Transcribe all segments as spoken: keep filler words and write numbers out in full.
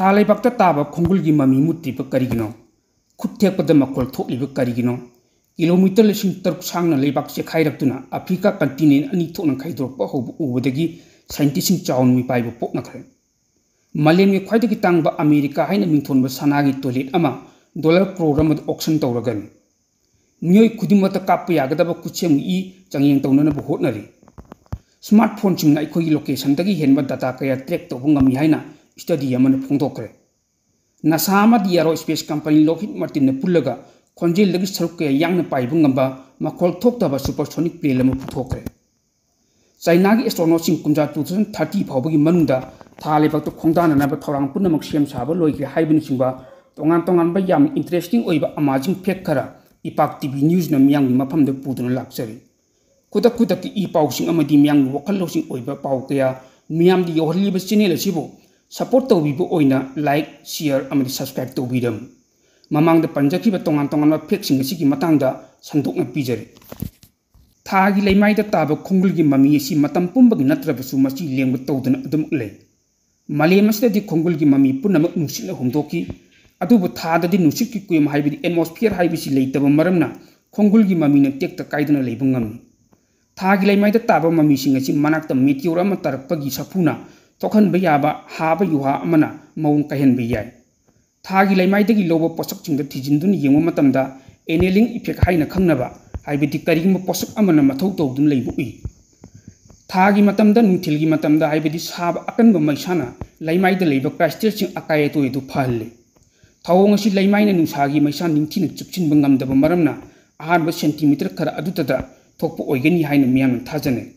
ꯊꯥ ꯂꯩꯕꯥꯛꯇ ꯇꯥꯕ ꯈꯣꯡꯒꯨꯜꯒꯤ ꯃꯃꯤ ꯃꯨꯠꯇ꯭ꯔꯤꯕ ꯀꯔꯤꯒꯤꯅꯣ? ꯈꯨꯠ ꯊꯦꯛꯄꯗ ꯃꯈꯣꯜ ꯊꯣꯛꯂꯤꯕ ꯀꯔꯤꯒꯤꯅꯣ? ꯀꯤꯂꯣꯃꯤꯇꯔ ꯂꯤꯁꯤꯡ ꯇꯔꯨꯛ ꯁꯥꯡꯅ ꯂꯩꯕꯥꯛ ꯆꯦꯈꯥꯏꯔꯛꯇꯨꯅ ꯑꯐ꯭ꯔꯤꯀꯥ ꯀꯟꯇꯤꯅꯦꯟ ꯑꯅꯤ ꯊꯣꯛꯅ ꯈꯥꯏꯗꯣꯔꯛꯄ ꯍꯧꯕ ꯎꯕꯗꯒꯤ ꯁꯥꯏꯟꯇꯤꯁꯁꯤꯡ ꯆꯥꯎꯅ ꯃꯤꯄꯥꯏꯕ ꯄꯣꯛꯅꯈ꯭ꯔꯦ꯫ ꯃꯥꯂꯦꯝꯒꯤ ꯈ꯭ꯋꯥꯏꯗꯒꯤ ꯇꯥꯡꯕ ꯑꯃꯦꯔꯤꯀꯥ ꯍꯥꯏꯅ ꯃꯤꯡꯊꯣꯟꯕ ꯁꯅꯥꯒꯤ ꯇꯣꯏꯂꯦꯠ ꯑꯃ ꯗꯣꯂꯔ ꯀ꯭ꯔꯣꯔ ꯑꯃꯗ ꯑꯣꯛꯁꯟ ꯇꯧꯔꯒꯅꯤ꯫ ꯃꯤꯑꯣꯏ ꯈꯨꯗꯤꯡꯃꯛꯇ ꯀꯥꯞꯄ ꯌꯥꯒꯗꯕ ꯈꯨꯠꯁꯦꯝꯒꯤ ꯏ ꯆꯥꯡꯌꯦꯡ ꯇꯧꯅꯅꯕ ꯍꯣꯠꯅꯔꯤ꯫ ꯁ꯭ꯃꯥꯔꯠ ꯐꯣꯟꯁꯤꯡꯅ ꯑꯩꯈꯣꯏꯒꯤ ꯂꯣꯀꯦꯁꯟꯗꯒꯤ ꯍꯦꯟꯕ ꯗꯥꯇꯥ ꯀꯌꯥ ꯇ꯭ꯔꯦꯛ ꯇꯧꯕ ꯉꯝꯃꯤ ꯍꯥꯏꯅ ꯁ꯭ꯇꯗꯤ ꯑꯃꯅ ꯐꯣꯡꯗꯣꯛꯈ꯭ꯔꯦ꯫ ꯅꯥꯁꯥ ꯑꯃꯗꯤ ꯑꯦꯔꯣ ꯁ꯭ꯄꯦꯁ ꯀꯝꯄꯅꯤ ꯂꯣꯛꯍꯤꯗ ꯃꯥꯔꯇꯤꯟꯅ ꯄꯨꯜꯂꯒ ꯈꯣꯟꯖꯦꯜꯗꯒꯤ ꯁꯔꯨꯛ ꯀꯌꯥ ꯌꯥꯡꯅ ꯄꯥꯏꯕ ꯉꯝꯕ ꯃꯈꯣꯜ ꯊꯣꯛꯇꯕ ꯁꯨꯄꯔꯁꯣꯅꯤꯛ ꯄ꯭ꯂꯦꯟ ꯑꯃ ꯄꯨꯊꯣꯛꯈ꯭ꯔꯦ꯫ ꯆꯥꯏꯅꯥꯒꯤ ꯑꯦꯁꯇ꯭ꯔꯣꯅꯣꯠꯁꯤꯡ ꯀꯨꯝꯖꯥ two thousand thirty ꯐꯥꯎꯕꯒꯤ ꯃꯅꯨꯡꯗ ꯊꯥ ꯂꯩꯕꯥꯛꯇ ꯈꯣꯡꯗꯥꯅꯅꯕ ꯊꯧꯔꯥꯡ ꯄꯨꯝꯅꯃꯛ ꯁꯦꯝ ꯁꯥꯕ ꯂꯣꯏꯈ꯭ꯔꯦ ꯍꯥꯏꯕꯅꯆꯤꯡꯕ ꯇꯣꯉꯥꯟ ꯇꯣꯉꯥꯟꯕ ꯌꯥꯝꯅ ꯏꯟꯇꯔꯦꯁꯇꯤꯡ ꯑꯣꯏꯕ ꯑꯃꯥꯖꯤꯡ ꯐꯦꯛ ꯈꯔ ꯏꯄꯥꯛ ꯇꯤ ꯚꯤ ꯅ꯭ꯌꯨꯁꯅ ꯃꯤꯌꯥꯝꯒꯤ ꯃꯐꯝꯗ ꯄꯨꯗꯨꯅ ꯂꯥꯛꯆꯔꯤ꯫ ꯈꯨꯗꯛ ꯈꯨꯗꯛꯀꯤ ꯏ ꯄꯥꯎꯁꯤꯡ ꯑꯃꯗꯤ ꯃꯤꯌꯥꯝꯒꯤ ꯋꯥꯈꯜ ꯂꯧꯁꯤꯡ ꯑꯣꯏꯕ ꯄꯥꯎ ꯀꯌꯥ ꯃꯤꯌꯥꯝꯗ ꯌꯧꯍꯜꯂꯤꯕ ꯆꯦꯅꯦꯜ ꯑꯁꯤꯕꯨ ꯁꯄꯣꯔꯠ ꯇꯧꯕꯤꯕ ꯑꯣꯏꯅ ꯂꯥꯏꯛ, ꯁꯤꯌꯔ ꯑꯃꯗꯤ ꯁꯕꯁꯀ꯭ꯔꯥꯏꯕ ꯇꯧꯕꯤꯔꯝꯃꯨ꯫ ꯃꯃꯥꯡꯗ ꯄꯟꯖꯈꯤꯕ ꯇꯣꯉꯥꯟ ꯇꯣꯉꯥꯟꯕ ꯐꯦꯛꯁꯤꯡ ꯑꯁꯤꯒꯤ ꯃꯇꯥꯡꯗ ꯁꯟꯗꯣꯛꯅ ꯄꯤꯖꯔꯤ꯫ ꯊꯥꯒꯤ ꯂꯩꯃꯥꯏꯗ ꯇꯥꯕ ꯈꯣꯡꯒꯨꯜꯒꯤ ꯃꯃꯤ ꯑꯁꯤ ꯃꯇꯝ ꯄꯨꯝꯕꯒꯤ ꯅꯠꯇ꯭ꯔꯕꯁꯨ ꯃꯁꯤ ꯂꯦꯡꯕ ꯇꯧꯗꯅ ꯑꯗꯨꯃꯛ ꯂꯩ꯫ ꯃꯥꯂꯦꯝ ꯑꯁꯤꯗꯗꯤ ꯈꯣꯡꯒꯨꯜꯒꯤ ꯃꯃꯤ ꯄꯨꯝꯅꯃꯛ ꯅꯨꯡꯁꯤꯠꯅ ꯍꯨꯝꯗꯣꯛꯈꯤ, ꯑꯗꯨꯕꯨ ꯊꯥꯗꯗꯤ ꯅꯨꯡꯁꯤꯠꯀꯤ ꯀꯨꯌꯣꯝ ꯍꯥꯏꯕꯗꯤ atmosphere ꯍꯥꯏꯕꯁꯤ ꯂꯩꯇꯕ ꯃꯔꯝꯅ ꯈꯣꯡꯒꯨꯜꯒꯤ ꯃꯃꯤꯅ ꯇꯦꯛꯇ ꯀꯥꯏꯗꯅ ꯂꯩꯕ ꯉꯝꯃꯤ꯫ ꯊꯥꯒꯤ ꯂꯩꯃꯥꯏꯗ ꯇꯥꯕ ꯃꯃꯤꯁꯤꯡ ꯑꯁꯤ ꯃꯅꯥꯛꯇ meteor ꯑꯃ ꯇꯥꯔꯛꯄꯒꯤ ꯁꯥꯐꯨꯅ ꯊꯣꯛꯍꯟꯕ ꯌꯥꯕ ꯍꯥꯕ ꯌꯨꯍꯥ ꯑꯃꯅ ꯃꯑꯣꯡ ꯀꯥꯏꯍꯟꯕ ꯌꯥꯏ꯫ ꯊꯥꯒꯤ ꯂꯩꯃꯥꯏꯗꯒꯤ ꯂꯧꯕ ꯄꯣꯠꯁꯛꯁꯤꯡꯗ ꯊꯤꯖꯤꯟꯗꯨꯅ ꯌꯦꯡꯕ ꯃꯇꯝꯗ annealing effect ꯍꯥꯏꯅ ꯈꯪꯅꯕ, ꯍꯥꯏꯕꯗꯤ ꯀꯔꯤꯒꯨꯝꯕ ꯄꯣꯠꯁꯛ ꯑꯃꯅ ꯃꯊꯧ ꯇꯧꯗꯨꯅ ꯂꯩꯕ ꯎꯏ꯫ ꯊꯥꯒꯤ ꯃꯇꯝꯗ, ꯅꯨꯡꯊꯤꯜꯒꯤ ꯃꯇꯝꯗ, ꯍꯥꯏꯕꯗꯤ ꯁꯥꯕ ꯑꯀꯟꯕ ꯃꯩꯁꯥꯅ ꯂꯩꯃꯥꯏꯗ ꯂꯩꯕ crystalꯁꯤꯡ ꯑꯀꯥꯏ ꯑꯇꯣꯏ ꯑꯗꯨ ꯐꯍꯜꯂꯤ꯫ ꯊꯧꯑꯣꯡ ꯑꯁꯤ ꯂꯩꯃꯥꯏꯅ ꯅꯨꯡꯁꯥꯒꯤ ꯃꯩꯁꯥ ꯅꯤꯡꯊꯤꯅ ꯆꯨꯞꯁꯤꯟꯕ ꯉꯝꯗꯕ ꯃꯔꯝꯅ ꯑꯍꯥꯟꯕ centimeter ꯈꯔ ꯑꯗꯨꯇꯗ ꯊꯣꯛꯄ ꯑꯣꯏꯒꯅꯤ ꯍꯥꯏꯅ ꯃꯤꯌꯥꯝꯅ ꯊꯥꯖꯅꯩ꯫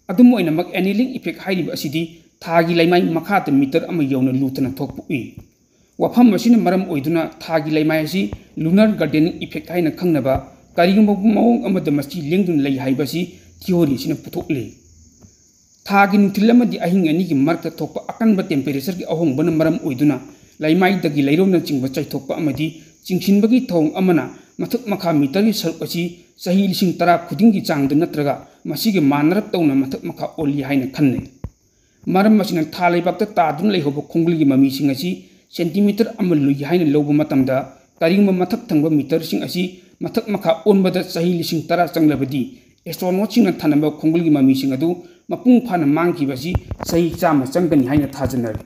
ꯑꯗꯨꯝ ꯑꯣꯏꯅꯃꯛ, annealing effect ꯍꯥꯏꯔꯤꯕ ꯑꯁꯤꯗꯤ ꯊꯥꯒꯤ ꯂꯩꯃꯥꯏ ꯃꯈꯥꯗ meter ꯑꯃ ꯌꯧꯅ ꯂꯨꯊꯅ ꯊꯣꯛꯄ ꯎꯏ꯫ ꯋꯥꯐꯝ ꯑꯁꯤꯅ ꯃꯔꯝ ꯑꯣꯏꯗꯨꯅ ꯊꯥꯒꯤ ꯂꯩꯃꯥꯏ ꯑꯁꯤ lunar gardening effect ꯍꯥꯏꯅ ꯈꯪꯅꯕ ꯀꯔꯤꯒꯨꯝꯕ ꯃꯑꯣꯡ ꯑꯃꯗ ꯃꯁꯤ ꯂꯦꯡꯗꯨꯅ ꯂꯩ ꯍꯥꯏꯕ ꯑꯁꯤ theory ꯑꯁꯤꯅ ꯄꯨꯊꯣꯛꯂꯤ꯫ ꯊꯥꯒꯤ ꯅꯨꯡꯊꯤꯜ ꯑꯃꯗꯤ ꯑꯍꯤꯡ ꯑꯅꯤꯒꯤ ꯃꯔꯛꯇ ꯊꯣꯛꯄ ꯑꯀꯟꯕ temperatureꯒꯤ ꯑꯍꯣꯡꯕꯅ ꯃꯔꯝ ꯑꯣꯏꯗꯨꯅ ꯂꯩꯃꯥꯏꯗꯒꯤ ꯂꯩꯔꯣꯝꯅꯆꯤꯡꯕ ꯆꯥꯏꯊꯣꯛꯄ ꯑꯃꯗꯤ ꯆꯤꯡꯁꯤꯟꯕꯒꯤ ꯊꯧꯑꯣꯡ ꯑꯃꯅ ꯃꯊꯛ ꯃꯈꯥ meterꯒꯤ ꯁꯔꯨꯛ ꯑꯁꯤ ꯆꯍꯤ ꯂꯤꯁꯤꯡ ꯇꯔꯥ ꯈꯨꯗꯤꯡꯒꯤ ꯆꯥꯡꯗ ꯅꯠꯇ꯭ꯔꯒ ꯃꯁꯤꯒ ꯃꯥꯟꯅꯔꯞ ꯇꯧꯅ ꯃꯊꯛ ꯃꯈꯥ ꯑꯣꯜꯂꯤ ꯍꯥꯏꯅ ꯈꯟꯅꯩ꯫ ꯃꯔꯝ ꯑꯁꯤꯅ ꯊꯥ ꯂꯩꯕꯥꯛꯇ ꯇꯥꯗꯨꯅ ꯂꯩꯍꯧꯕ ꯈꯣꯡꯒꯨꯜꯒꯤ ꯃꯃꯤꯁꯤꯡ ꯑꯁꯤ ꯁꯦꯟꯇꯤꯃꯤꯇꯔ ꯑꯃ ꯂꯨꯏ ꯍꯥꯏꯅ ꯂꯧꯕ ꯃꯇꯝꯗ, ꯀꯔꯤꯒꯨꯝꯕ ꯃꯊꯛ ꯊꯪꯕ ꯃꯤꯇꯔꯁꯤꯡ ꯑꯁꯤ ꯃꯊꯛ ꯃꯈꯥ ꯑꯣꯟꯕꯗ ꯆꯍꯤ ꯂꯤꯁꯤꯡ ꯇꯔꯥ ꯆꯪꯂꯕꯗꯤ, ꯑꯦꯁꯇ꯭ꯔꯣꯅꯣꯠꯁꯤꯡꯅ ꯊꯅꯝꯕ ꯈꯣꯡꯒꯨꯜꯒꯤ ꯃꯃꯤꯁꯤꯡ ꯑꯗꯨ ꯃꯄꯨꯡ ꯐꯥꯅ ꯃꯥꯡꯈꯤꯕ ꯑꯁꯤ ꯆꯍꯤ ꯆꯥꯝꯃ ꯆꯪꯒꯅꯤ ꯍꯥꯏꯅ ꯊꯥꯖꯅꯔꯤ꯫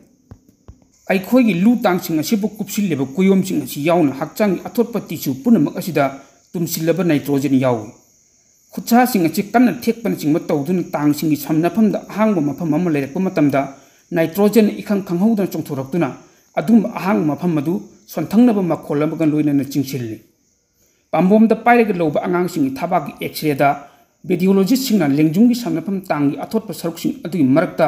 ꯑꯩꯈꯣꯏꯒꯤ ꯂꯨ ꯇꯥꯡꯁꯤꯡ ꯑꯁꯤꯕꯨ ꯀꯨꯞꯁꯤꯜꯂꯤꯕ ꯀꯨꯌꯣꯝꯁꯤꯡ ꯑꯁꯤ ꯌꯥꯎꯅ ꯍꯛꯆꯥꯡꯒꯤ ꯑꯊꯣꯠꯄ ꯇꯤꯁꯨ ꯄꯨꯝꯅꯃꯛ ꯑꯁꯤꯗ ꯇꯨꯝꯁꯤꯜꯂꯕ ꯅꯥꯏꯇ꯭ꯔꯣꯖꯦꯟ ꯌꯥꯎꯏ꯫ ꯈꯨꯠꯁꯥꯁꯤꯡ ꯑꯁꯤ ꯀꯟꯅ ꯊꯦꯛꯄꯅꯆꯤꯡꯕ ꯇꯧꯗꯨꯅ ꯇꯥꯡꯁꯤꯡꯒꯤ ꯁꯝꯅꯐꯝꯗ ꯑꯍꯥꯡꯕ ꯃꯐꯝ ꯑꯃ ꯂꯩꯔꯛꯄ ꯃꯇꯝꯗ, ꯅꯥꯏꯇ꯭ꯔꯣꯖꯦꯟꯅ ꯏꯈꯪ ꯈꯪꯍꯧꯗꯅ ꯆꯣꯡꯊꯣꯔꯛꯇꯨꯅ ꯑꯗꯨꯒꯨꯝꯕ ꯑꯍꯥꯡꯕ ꯃꯐꯝ ꯑꯗꯨ ꯁꯣꯟꯊꯪꯅꯕ ꯃꯈꯣꯜ ꯑꯃꯒ ꯂꯣꯏꯅꯅ ꯆꯤꯡꯁꯤꯜꯂꯤ꯫ ꯄꯥꯝꯕꯣꯝꯗ ꯄꯥꯏꯔꯒ ꯂꯧꯕ ꯑꯉꯥꯡꯁꯤꯡꯒꯤ ꯊꯕꯥꯛꯀꯤ ꯑꯦꯛꯁꯔꯦꯗ ꯔꯦꯗꯤꯑꯣꯂꯣꯖꯤꯁꯁꯤꯡꯅ ꯂꯦꯡꯖꯨꯝꯒꯤ ꯁꯝꯅꯐꯝ ꯇꯥꯡꯒꯤ ꯑꯊꯣꯠꯄ ꯁꯔꯨꯛꯁꯤꯡ ꯑꯗꯨꯒꯤ ꯃꯔꯛꯇ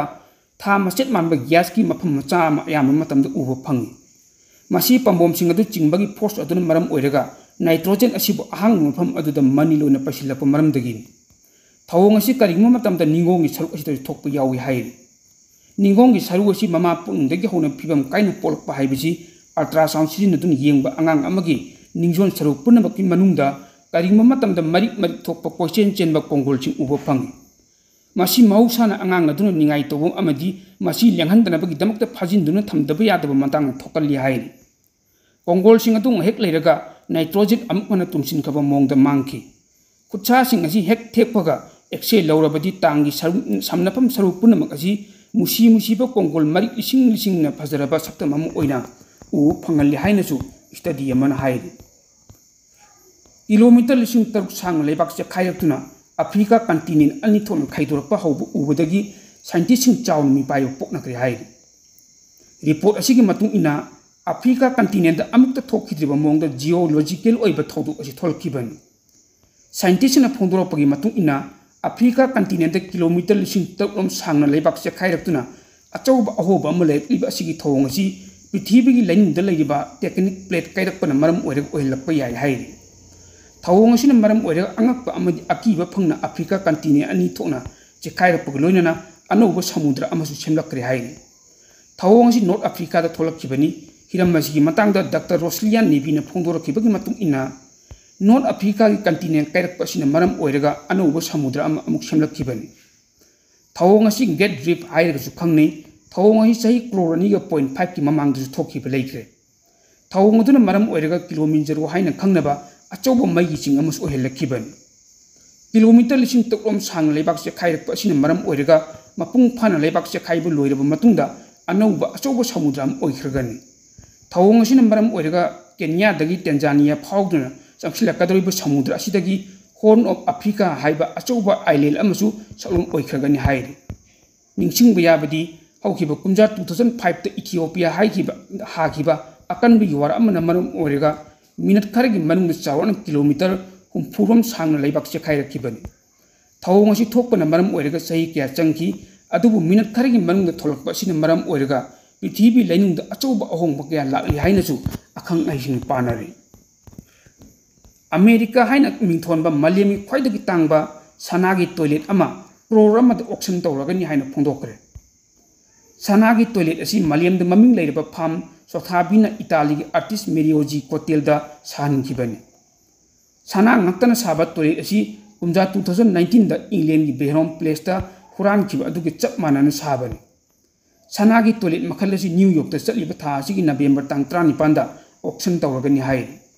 ꯊꯥ ꯃꯆꯦꯠ ꯃꯥꯟꯕ ꯒ꯭ꯌꯥꯁꯀꯤ ꯃꯐꯝ ꯃꯆꯥ ꯑꯃ ꯑꯌꯥꯝꯕ ꯃꯇꯝꯗ ꯎꯕ ꯐꯪꯏ꯫ ꯃꯁꯤ ꯄꯥꯝꯕꯣꯝꯁꯤꯡ ꯑꯗꯨ ꯆꯤꯡꯕꯒꯤ ꯐꯣꯔꯁ ꯑꯗꯨꯅ ꯃꯔꯝ ꯑꯣꯏꯔꯒ ꯅꯥꯏꯇ꯭ꯔꯣꯖꯦꯟ ꯑꯁꯤꯕꯨ ꯑꯍꯥꯡꯕ ꯃꯐꯝ ꯑꯗꯨꯗ ꯃꯅꯤꯜ ꯑꯣꯏꯅ ꯄꯩꯁꯤꯜꯂꯛꯄ ꯃꯔꯝꯗꯒꯤꯅꯤ꯫ ꯊꯧꯑꯣꯡ ꯑꯁꯤ ꯀꯔꯤꯒꯨꯝꯕ ꯃꯇꯝꯗ ꯅꯤꯡꯒꯣꯡꯒꯤ ꯁꯔꯨꯛ ꯑꯁꯤꯗꯁꯨ ꯊꯣꯛꯄ ꯌꯥꯎꯏ ꯍꯥꯏꯔꯤ꯫ ꯅꯤꯡꯒꯣꯡꯒꯤ ꯁꯔꯨ ꯑꯁꯤ ꯃꯃꯥ ꯄꯨꯛꯅꯨꯡꯗꯒꯤ ꯍꯧꯅ ꯐꯤꯕꯝ ꯀꯥꯏꯅ ꯄꯣꯛꯂꯛꯄ ꯍꯥꯏꯕꯁꯤ ultrasound ꯁꯤꯖꯤꯟꯅꯗꯨꯅ ꯌꯦꯡꯕ ꯑꯉꯥꯡ ꯑꯃꯒꯤ ꯅꯤꯡꯖꯣꯟ ꯁꯔꯨ ꯄꯨꯝꯅꯃꯛꯀꯤ ꯃꯅꯨꯡꯗ ꯀꯔꯤꯒꯨꯝꯕ ꯃꯇꯝꯗ ꯃꯔꯤꯛ ꯃꯔꯤꯛ ꯊꯣꯛꯄ ꯀꯣꯏꯆꯦꯟ ꯆꯦꯟꯕ ꯀꯣꯡꯒꯣꯜꯁꯤꯡ ꯎꯕ ꯐꯪꯏ꯫ ꯃꯁꯤ ꯃꯍꯧꯁꯥꯅ ꯑꯉꯥꯡ ꯑꯗꯨꯅ ꯅꯤꯡꯉꯥꯏ ꯇꯧꯕ ꯑꯃꯗꯤ ꯃꯁꯤ ꯂꯦꯡꯍꯟꯗꯅꯕꯒꯤꯗꯃꯛꯇ ꯐꯥꯖꯤꯟꯗꯨꯅ ꯊꯝꯗꯕ ꯌꯥꯗꯕ ꯃꯇꯥꯡ ꯊꯣꯛꯍꯜꯂꯤ ꯍꯥꯏꯔꯤ꯫ ꯀꯣꯡꯒꯣꯜꯁꯤꯡ ꯑꯗꯨ ꯉꯥꯏꯍꯥꯛ ꯂꯩꯔꯒ ꯅꯥꯏꯇ꯭ꯔꯣꯖꯦꯟ ꯑꯃꯨꯛ ꯍꯟꯅ ꯇꯨꯡꯁꯤꯟꯈꯕ ꯃꯑꯣꯡꯗ ꯃꯥꯡꯈꯤ꯫ ꯈꯨꯠꯁꯥꯁꯤꯡ ꯑꯁꯤ ꯍꯦꯛ ꯊꯦꯛꯄꯒ ꯑꯦꯛꯁꯔꯦ ꯂꯧꯔꯕꯗꯤ ꯇꯥꯡꯒꯤ ꯁꯔꯨ-, ꯁꯝꯅꯐꯝ ꯁꯔꯨ ꯄꯨꯝꯅꯃꯛ ꯑꯁꯤ ꯃꯨꯁꯤ ꯃꯨꯁꯤꯕ ꯀꯣꯡꯒꯣꯜ ꯃꯔꯤꯛ ꯂꯤꯁꯤꯡ ꯂꯤꯁꯤꯡꯅ ꯐꯖꯔꯕ ꯁꯛꯇꯝ ꯑꯃ ꯑꯣꯏꯅ ꯎꯕ ꯐꯪꯍꯜꯂꯤ ꯍꯥꯏꯅꯁꯨ ꯁ꯭ꯇꯗꯤ ꯑꯃꯅ ꯍꯥꯏꯔꯤ꯫ ꯀꯤꯂꯣꯃꯤꯇꯔ ꯂꯤꯁꯤꯡ ꯇꯔꯨꯛ ꯁꯥꯡꯅ ꯂꯩꯕꯥꯛ ꯆꯦꯛꯈꯥꯏꯔꯛꯇꯨꯅ ꯑꯐ꯭ꯔꯤꯀꯥ ꯀꯟꯇꯤꯅꯦꯟ ꯑꯅꯤ ꯊꯣꯛꯅ ꯈꯥꯏꯗꯣꯔꯛꯄ ꯍꯧꯕ ꯎꯕꯗꯒꯤ ꯁꯥꯏꯟꯇꯤꯁꯁꯤꯡ ꯆꯥꯎꯅ ꯃꯤꯄꯥꯏꯕ ꯄꯣꯛꯅꯈ꯭ꯔꯦ ꯍꯥꯏꯔꯤ꯫ ꯔꯤꯄꯣꯔꯠ ꯑꯁꯤꯒꯤ ꯃꯇꯨꯡ ꯏꯟꯅ, ꯑꯐ꯭ꯔꯤꯀꯥ ꯀꯟꯇꯤꯅꯦꯟꯗ ꯑꯃꯨꯛꯇ ꯊꯣꯛꯈꯤꯗ꯭ꯔꯤꯕ ꯃꯑꯣꯡꯗ ꯖꯤꯑꯣꯂꯣꯖꯤꯀꯦꯜ ꯑꯣꯏꯕ ꯊꯧꯗꯣꯛ ꯑꯁꯤ ꯊꯣꯛꯂꯛꯈꯤꯕꯅꯤ꯫ ꯁꯥꯏꯟꯇꯤꯁꯁꯤꯡꯅ ꯐꯣꯡꯗꯣꯔꯛꯄꯒꯤ ꯃꯇꯨꯡ ꯏꯟꯅ, ꯑꯐ꯭ꯔꯤꯀꯥ ꯀꯟꯇꯤꯅꯦꯟꯗ ꯀꯤꯂꯣꯃꯤꯇꯔ ꯂꯤꯁꯤꯡ ꯇꯔꯨꯛ ꯔꯣꯝ ꯁꯥꯡꯅ ꯂꯩꯕꯥꯛ ꯆꯦꯛꯈꯥꯏꯔꯛꯇꯨꯅ ꯑꯆꯧꯕ ꯑꯍꯣꯕ ꯑꯃ ꯂꯩꯔꯛꯂꯤꯕ ꯑꯁꯤꯒꯤ ꯊꯧꯑꯣꯡ ꯑꯁꯤ ꯄ꯭ꯔꯤꯊꯤꯕꯤꯒꯤ ꯂꯩꯅꯨꯡꯗ ꯂꯩꯔꯤꯕ ꯇꯦꯛꯇꯣꯅꯤꯛ ꯄ꯭ꯂꯦꯠ ꯀꯥꯏꯔꯛꯄꯅ ꯃꯔꯝ ꯑꯣꯏꯔꯒ ꯑꯣꯏꯍꯜꯂꯛꯄ ꯌꯥꯏ ꯍꯥꯏꯔꯤ꯫ ꯊꯧꯑꯣꯡ ꯑꯁꯤꯅ ꯃꯔꯝ ꯑꯣꯏꯔꯒ ꯑꯉꯛꯄ ꯑꯃꯗꯤ ꯑꯀꯤꯕ ꯐꯪꯅ ꯑꯐ꯭ꯔꯤꯀꯥ ꯀꯟꯇꯤꯅꯦꯟ ꯑꯅꯤ ꯊꯣꯛꯅ ꯆꯦꯛꯈꯥꯏꯔꯛꯄꯒ ꯂꯣꯏꯅꯅ ꯑꯅꯧꯕ ꯁꯃꯨꯗ꯭ꯔ ꯑꯃꯁꯨ ꯁꯦꯝꯂꯛꯈ꯭ꯔꯦ ꯍꯥꯏꯔꯤ꯫ ꯊꯧꯑꯣꯡ ꯑꯁꯤ ꯅꯣꯔꯠ ꯑꯐ꯭ꯔꯤꯀꯥꯗ ꯊꯣꯛꯂꯛꯈꯤꯕꯅꯤ꯫ ꯍꯤꯔꯝ ꯑꯁꯤꯒꯤ ꯃꯇꯥꯡꯗ ꯗꯥꯛꯇꯔ ꯔꯣꯁꯂꯤꯌꯥꯟ ꯅꯦꯕꯤꯅ ꯐꯣꯡꯗꯣꯔꯛꯈꯤꯕꯒꯤ ꯃꯇꯨꯡ ꯏꯟꯅ, ꯅꯣꯔꯠ ꯑꯐ꯭ꯔꯤꯀꯥꯒꯤ ꯀꯟꯇꯤꯅꯦꯟ ꯀꯥꯏꯔꯛꯄ ꯑꯁꯤꯅ ꯃꯔꯝ ꯑꯣꯏꯔꯒ ꯑꯅꯧꯕ ꯁꯃꯨꯗ꯭ꯔ ꯑꯃ ꯑꯃꯨꯛ ꯁꯦꯝꯂꯛꯈꯤꯕꯅꯤ꯫ ꯊꯧꯑꯣꯡ ꯑꯁꯤ ꯒ꯭ꯔꯦꯠ ꯔꯤꯐ ꯍꯥꯏꯔꯒꯁꯨ ꯈꯪꯅꯩ꯫ ꯊꯧꯑꯣꯡ ꯑꯁꯤ ꯆꯍꯤ ꯀ꯭ꯔꯣꯔ ꯑꯅꯤꯒ ꯄꯣꯏꯟ ꯐꯥꯏꯚꯀꯤ ꯃꯃꯥꯡꯗꯁꯨ ꯊꯣꯛꯈꯤꯕ ꯂꯩꯈ꯭ꯔꯦ꯫ ꯊꯧꯑꯣꯡ ꯑꯗꯨꯅ ꯃꯔꯝ ꯑꯣꯏꯔꯒ ꯀꯤꯂꯣꯃꯤꯟꯖꯔꯣ ꯍꯥꯏꯅ ꯈꯪꯅꯕ ꯑꯆꯧꯕ ꯃꯩꯒꯤ ꯆꯤꯡ ꯑꯃꯁꯨ ꯑꯣꯏꯍꯜꯂꯛꯈꯤꯕꯅꯤ꯫ ꯀꯤꯂꯣꯃꯤꯇꯔ ꯂꯤꯁꯤꯡ ꯇꯔꯨꯛ ꯔꯣꯝ ꯁꯥꯡꯅ ꯂꯩꯕꯥꯛ ꯆꯦꯛꯈꯥꯏꯔꯛꯄ ꯑꯁꯤꯅ ꯃꯔꯝ ꯑꯣꯏꯔꯒ ꯃꯄꯨꯡ ꯐꯥꯅ ꯂꯩꯕꯥꯛ ꯆꯦꯛꯈꯥꯏꯕ ꯂꯣꯏꯔꯕ ꯃꯇꯨꯡꯗ ꯑꯅꯧꯕ ꯑꯆꯧꯕ ꯁꯃꯨꯗ꯭ꯔ ꯑꯃ ꯑꯣꯏꯈ꯭ꯔꯒꯅꯤ꯫ ꯊꯧꯑꯣꯡ ꯑꯁꯤꯅ ꯃꯔꯝ ꯑꯣꯏꯔꯒ ꯀꯦꯟꯌꯥꯗꯒꯤ ꯇꯦꯟꯖꯥꯅꯤꯌꯥ ꯐꯥꯎꯗꯨꯅ ꯆꯪꯁꯤꯜꯂꯛꯀꯗꯧꯔꯤꯕ ꯁꯃꯨꯗ꯭ꯔ ꯑꯁꯤꯗꯒꯤ ꯍꯣꯔꯟ ꯑꯣꯐ ꯑꯐ꯭ꯔꯤꯀꯥ ꯍꯥꯏꯕ ꯑꯆꯧꯕ ꯑꯥꯏꯂꯦꯟ ꯑꯃꯁꯨ ꯁꯛꯂꯣꯟ ꯑꯣꯏꯈ꯭ꯔꯒꯅꯤ ꯍꯥꯏꯔꯤ꯫ ꯅꯤꯡꯁꯤꯡꯕ ꯌꯥꯕꯗꯤ, ꯍꯧꯈꯤꯕ ꯀꯨꯝꯖꯥ ꯇꯨ ꯊꯥꯎꯖꯟ ꯐꯥꯏꯚꯇ ꯏꯊꯤꯑꯣꯄꯤꯌꯥ ꯍꯥꯏꯈꯤꯕ ꯍꯥꯈꯤꯕ ꯑꯀꯟꯕ ꯌꯨꯍꯥꯔ ꯑꯃꯅ ꯃꯔꯝ ꯑꯣꯏꯔꯒ ꯃꯤꯅꯠ ꯈꯔꯒꯤ ꯃꯅꯨꯡꯗ ꯆꯥꯎꯔꯥꯛꯅ ꯀꯤꯂꯣꯃꯤꯇꯔ ꯍꯨꯝꯐꯨ ꯔꯣꯝ ꯁꯥꯡꯅ ꯂꯩꯕꯥꯛ ꯆꯦꯛꯈꯥꯏꯔꯛꯈꯤꯕꯅꯤ꯫ ꯊꯧꯑꯣꯡ ꯑꯁꯤ ꯊꯣꯛꯄꯅ ꯃꯔꯝ ꯑꯣꯏꯔꯒ ꯆꯍꯤ ꯀꯌꯥ ꯆꯪꯈꯤ, ꯑꯗꯨꯕꯨ ꯃꯤꯅꯠ ꯈꯔꯒꯤ ꯃꯅꯨꯡꯗ ꯊꯣꯛꯂꯛꯄ ꯑꯁꯤꯅ ꯃꯔꯝ ꯑꯣꯏꯔꯒ ꯄ꯭ꯔꯤꯊꯤꯕꯤ ꯂꯩꯅꯨꯡꯗ ꯑꯆꯧꯕ ꯑꯍꯣꯡꯕ ꯀꯌꯥ ꯂꯥꯛꯂꯤ ꯍꯥꯏꯅꯁꯨ ꯑꯈꯪ ꯑꯍꯩꯁꯤꯡꯅ ꯄꯥꯅꯔꯤ꯫ ꯑꯃꯦꯔꯤꯀꯥ ꯍꯥꯏꯅ ꯃꯤꯡꯊꯣꯟꯕ ꯃꯥꯂꯦꯝꯒꯤ ꯈ꯭ꯋꯥꯏꯗꯒꯤ ꯇꯥꯡꯕ ꯁꯅꯥꯒꯤ ꯇꯣꯏꯂꯦꯠ ꯑꯃ ꯀ꯭ꯔꯣꯔ ꯑꯃꯗ ꯑꯣꯛꯁꯟ ꯇꯧꯔꯒꯅꯤ ꯍꯥꯏꯅ ꯐꯣꯡꯗꯣꯛꯈ꯭ꯔꯦ꯫ ꯁꯅꯥꯒꯤ ꯇꯣꯏꯂꯦꯠ ꯑꯁꯤ ꯃꯥꯂꯦꯝꯗ ꯃꯃꯤꯡ ꯂꯩꯔꯕ ꯐꯥꯝ ꯁꯣꯊꯥꯕꯤꯅ ꯏꯇꯥꯂꯤꯒꯤ ꯑꯥꯔꯇꯤꯁ ꯃꯦꯔꯤꯑꯣꯖꯤ ꯀꯣꯇꯦꯜꯗ ꯁꯥꯍꯟꯈꯤꯕꯅꯤ꯫ ꯁꯅꯥ ꯉꯥꯛꯇꯅ ꯁꯥꯕ ꯇꯣꯏꯂꯦꯠ ꯑꯁꯤ ꯀꯨꯝꯖꯥ ꯇꯨ ꯊꯥꯎꯖꯟ ꯅꯥꯏꯟꯇꯤꯟꯗ ꯏꯪꯂꯦꯟꯒꯤ ꯕꯦꯍꯔꯣꯝ ꯄ꯭ꯂꯦꯁꯇ ꯍꯨꯔꯥꯟꯈꯤꯕ ꯑꯗꯨꯒ ꯆꯞ ꯃꯥꯟꯅꯅ ꯁꯥꯕꯅꯤ꯫ ꯁꯅꯥꯒꯤ ꯇꯣꯏꯂꯦꯠ ꯃꯈꯜ ꯑꯁꯤ ꯅ꯭ꯌꯨ ꯌꯣꯔꯛꯇ ꯆꯠꯂꯤꯕ ꯊꯥ ꯑꯁꯤꯒꯤ ꯅꯕꯦꯝꯕꯔ ꯇꯥꯡ ꯇꯔꯥꯅꯤꯄꯥꯟꯗ ꯑꯣꯛꯁꯟ ꯇꯧꯔꯒꯅꯤ ꯍꯥꯏꯔꯤ꯫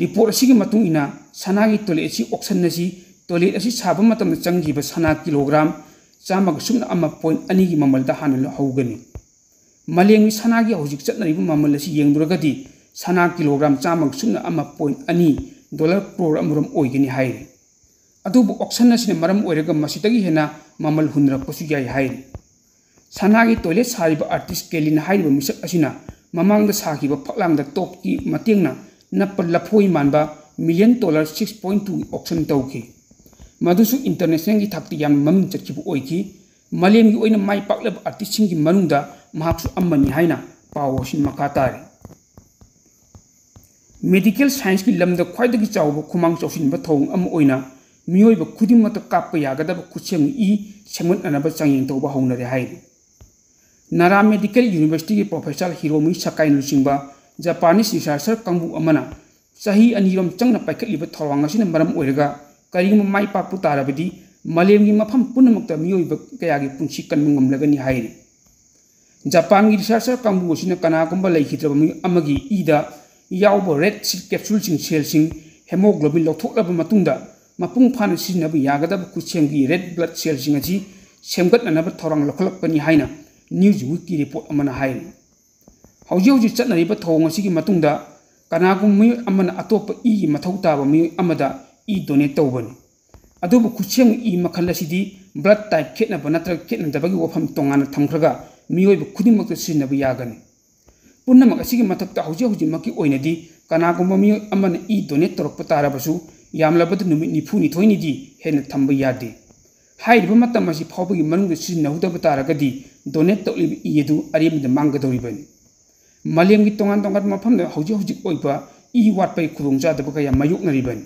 ꯔꯤꯄꯣꯔꯠ ꯑꯁꯤꯒꯤ ꯃꯇꯨꯡ ꯏꯟꯅ, ꯁꯅꯥꯒꯤ ꯇꯣꯏꯂꯦꯠ ꯑꯁꯤ ꯑꯣꯛꯁꯟ ꯑꯁꯤ ꯇꯣꯏꯂꯦꯠ ꯑꯁꯤ ꯁꯥꯕ ꯃꯇꯝꯗ ꯆꯪꯈꯤꯕ ꯁꯅꯥ ꯀꯤꯂꯣꯒ꯭ꯔꯥꯝ ꯆꯥꯝꯃꯒ ꯁꯨꯞꯅ ꯑꯃ ꯄꯣꯏꯟ ꯑꯅꯤꯒꯤ ꯃꯃꯜꯗ ꯍꯥꯟꯅ ꯍꯧꯒꯅꯤ꯫ ꯃꯥꯂꯦꯝꯒꯤ ꯁꯅꯥꯒꯤ ꯍꯧꯖꯤꯛ ꯆꯠꯅꯔꯤꯕ ꯃꯃꯜ ꯑꯁꯤ ꯌꯦꯡꯂꯨꯔꯒꯗꯤ, ꯁꯅꯥ ꯀꯤꯂꯣꯒ꯭ꯔꯥꯝ ꯆꯥꯝꯃꯒ ꯁꯨꯞꯅ ꯑꯃ ꯄꯣꯏꯟ ꯑꯅꯤ, ꯗꯣꯂꯔ ꯀ꯭ꯔꯣꯔ ꯑꯃꯔꯣꯝ ꯑꯣꯏꯒꯅꯤ ꯍꯥꯏꯔꯤ꯫ ꯑꯗꯨꯕꯨ ꯑꯣꯛꯁꯟ ꯑꯁꯤꯅ ꯃꯔꯝ ꯑꯣꯏꯔꯒ ꯃꯁꯤꯗꯒꯤ ꯍꯦꯟꯅ ꯃꯃꯜ ꯍꯨꯟꯅꯔꯛꯄꯁꯨ ꯌꯥꯏ ꯍꯥꯏꯔꯤ꯫ ꯁꯅꯥꯒꯤ ꯇꯣꯏꯂꯦꯠ ꯁꯥꯔꯤꯕ ꯑꯥꯔꯇꯤꯁ ꯀꯦꯂꯤꯟ ꯍꯥꯏꯔꯤꯕ ꯃꯤꯁꯛ ꯑꯁꯤꯅ ꯃꯃꯥꯡꯗ ꯁꯥꯈꯤꯕ ꯐꯛꯂꯥꯡꯗ ꯇꯣꯞꯀꯤ ꯃꯇꯦꯡꯅ ꯅꯞꯄ ꯂꯐꯣꯏ ꯃꯥꯟꯕ ꯃꯤꯂꯤꯌꯟ ꯗꯣꯂꯔ ꯁꯤꯛꯁ ꯄꯣꯏꯟ ꯇꯨꯒꯤ ꯑꯣꯛꯁꯟ ꯇꯧꯈꯤ꯫ ꯃꯗꯨꯁꯨ ꯏꯟꯇꯔꯅꯦꯁꯅꯦꯜꯒꯤ ꯊꯥꯛꯇ ꯌꯥꯝꯅ ꯃꯃꯤꯡ ꯆꯠꯈꯤꯕ ꯑꯣꯏꯈꯤ꯫ ꯃꯥꯂꯦꯝꯒꯤ ꯑꯣꯏꯅ ꯃꯥꯏ ꯄꯥꯛꯂꯕ ꯑꯥꯔꯇꯤꯁꯁꯤꯡꯒꯤ ꯃꯅꯨꯡꯗ ꯃꯍꯥꯛꯁꯨ ꯑꯃꯅꯤ ꯍꯥꯏꯅ ꯄꯥꯎ ꯑꯁꯤꯅ ꯃꯈꯥ ꯇꯥꯔꯤ꯫ ꯃꯦꯗꯤꯀꯦꯜ ꯁꯥꯏꯟꯁꯀꯤ ꯂꯝꯗ ꯈ꯭ꯋꯥꯏꯗꯒꯤ ꯆꯥꯎꯕ ꯈꯨꯃꯥꯡ ꯆꯥꯎꯁꯤꯟꯕ ꯊꯧꯑꯣꯡ ꯑꯃ ꯑꯣꯏꯅ ꯃꯤꯑꯣꯏꯕ ꯈꯨꯗꯤꯡꯃꯛꯇ ꯀꯥꯞꯄ ꯌꯥꯒꯗꯕ ꯈꯨꯠꯁꯦꯝꯒꯤ ꯏ ꯁꯦꯝꯒꯠꯅꯅꯕ ꯆꯥꯡꯌꯦꯡ ꯇꯧꯕ ꯍꯧꯅꯔꯦ ꯍꯥꯏꯔꯤ꯫ ꯅꯥꯔꯥ ꯃꯦꯗꯤꯀꯦꯜ ꯌꯨꯅꯤꯚꯔꯁꯤꯇꯤꯒꯤ ꯄ꯭ꯔꯣꯐꯦꯁꯔ ꯍꯤꯔꯣꯃꯤ ꯁꯀꯥꯏꯅ ꯂꯨꯆꯤꯡꯕ ꯖꯄꯥꯅꯤꯁ ꯔꯤꯁꯥꯔꯆꯔ ꯀꯥꯡꯕꯨ ꯑꯃꯅ ꯆꯍꯤ ꯑꯅꯤꯔꯣꯝ ꯆꯪꯅ ꯄꯥꯏꯈꯠꯂꯤꯕ ꯊꯧꯔꯥꯡ ꯑꯁꯤꯅ ꯃꯔꯝ ꯑꯣꯏꯔꯒ ꯀꯔꯤꯒꯨꯝꯕ ꯃꯥꯏ ꯄꯥꯛꯄ ꯇꯥꯔꯕꯗꯤ ꯃꯥꯂꯦꯝꯒꯤ ꯃꯐꯝ ꯄꯨꯝꯅꯃꯛꯇ ꯃꯤꯑꯣꯏꯕ ꯀꯌꯥꯒꯤ ꯄꯨꯟꯁꯤ ꯀꯟꯕ ꯉꯝꯂꯒꯅꯤ ꯍꯥꯏꯔꯤ꯫ ꯖꯄꯥꯟꯒꯤ researcher ꯀꯥꯡꯕꯨ ꯑꯁꯤꯅ ꯀꯅꯥꯒꯨꯝꯕ ꯂꯩꯈꯤꯗ꯭ꯔꯕ ꯃꯤꯑꯣꯏ ꯑꯃꯒꯤ ꯏꯗ ꯌꯥꯎꯕ red capsuleꯁꯤꯡ, cellꯁꯤꯡ, hemoglobin ꯂꯧꯊꯣꯛꯂꯕ ꯃꯇꯨꯡꯗ ꯃꯄꯨꯡ ꯐꯥꯅ ꯁꯤꯖꯤꯟꯅꯕ ꯌꯥꯒꯗꯕ ꯈꯨꯠꯁꯦꯝꯒꯤ red blood cellꯁꯤꯡ ꯑꯁꯤ ꯁꯦꯝꯒꯠꯅꯅꯕ ꯊꯧꯔꯥꯡ ꯂꯧꯈꯠꯂꯛꯄꯅꯤ ꯍꯥꯏꯅ Newsweekꯀꯤ report ꯑꯃꯅ ꯍꯥꯏꯔꯤ꯫ ꯍꯧꯖꯤꯛ ꯍꯧꯖꯤꯛ ꯆꯠꯅꯔꯤꯕ ꯊꯧꯑꯣꯡ ꯑꯁꯤꯒꯤ ꯃꯇꯨꯡꯗ ꯀꯅꯥꯒꯨꯝꯕ ꯃꯤꯑꯣꯏ ꯑꯃꯅ ꯑꯇꯣꯞꯄ ꯏꯒꯤ ꯃꯊꯧ ꯇꯥꯕ ꯃꯤꯑꯣꯏ ꯑꯃꯗ ꯏ donate ꯇꯧꯕꯅꯤ꯫ ꯑꯗꯨꯕꯨ ꯈꯨꯠꯁꯦꯝꯒꯤ ꯏ ꯃꯈꯜ ꯑꯁꯤꯗꯤ blood type ꯈꯦꯠꯅꯕ ꯅꯠꯇ꯭ꯔꯒ ꯈꯦꯠꯅꯗꯕꯒꯤ ꯋꯥꯐꯝ ꯇꯣꯉꯥꯟꯅ ꯊꯝꯈ꯭ꯔꯒ ꯃꯤꯑꯣꯏꯕ ꯈꯨꯗꯤꯡꯃꯛꯇ ꯁꯤꯖꯤꯟꯅꯕ ꯌꯥꯒꯅꯤ꯫ ꯄꯨꯝꯅꯃꯛ ꯑꯁꯤꯒꯤ ꯃꯊꯛꯇ ꯍꯧꯖꯤꯛ ꯍꯧꯖꯤꯛꯃꯛꯀꯤ ꯑꯣꯏꯅꯗꯤ ꯀꯅꯥꯒꯨꯝꯕ ꯃꯤꯑꯣꯏ ꯑꯃꯅ ꯏ donate ꯇꯧꯔꯛꯄ ꯇꯥꯔꯕꯁꯨ ꯌꯥꯝꯂꯕꯗ ꯅꯨꯃꯤꯠ ꯅꯤꯐꯨꯅꯤꯊꯣꯏꯅꯤꯗꯤ ꯍꯦꯟꯅ ꯊꯝꯕ ꯌꯥꯗꯦ꯫ ꯍꯥꯏꯔꯤꯕ ꯃꯇꯝ ꯑꯁꯤ ꯐꯥꯎꯕꯒꯤ ꯃꯅꯨꯡꯗ ꯁꯤꯖꯤꯟꯅꯍꯧꯗꯕ ꯇꯥꯔꯒꯗꯤ donate ꯇꯧꯔꯤꯕ ꯏ ꯑꯗꯨ ꯑꯔꯦꯝꯕꯗ ꯃꯥꯡꯒꯗꯧꯔꯤꯕꯅꯤ꯫ ꯃꯥꯂꯦꯝꯒꯤ ꯇꯣꯉꯥꯟ ꯇꯣꯉꯥꯟꯕ ꯃꯐꯝꯗ ꯍꯧꯖꯤꯛ ꯍꯧꯖꯤꯛ ꯑꯣꯏꯕ ꯏ ꯋꯥꯠꯄꯒꯤ ꯈꯨꯗꯣꯡꯆꯥꯗꯕ ꯀꯌꯥ ꯃꯥꯌꯣꯛꯅꯔꯤꯕꯅꯤ꯫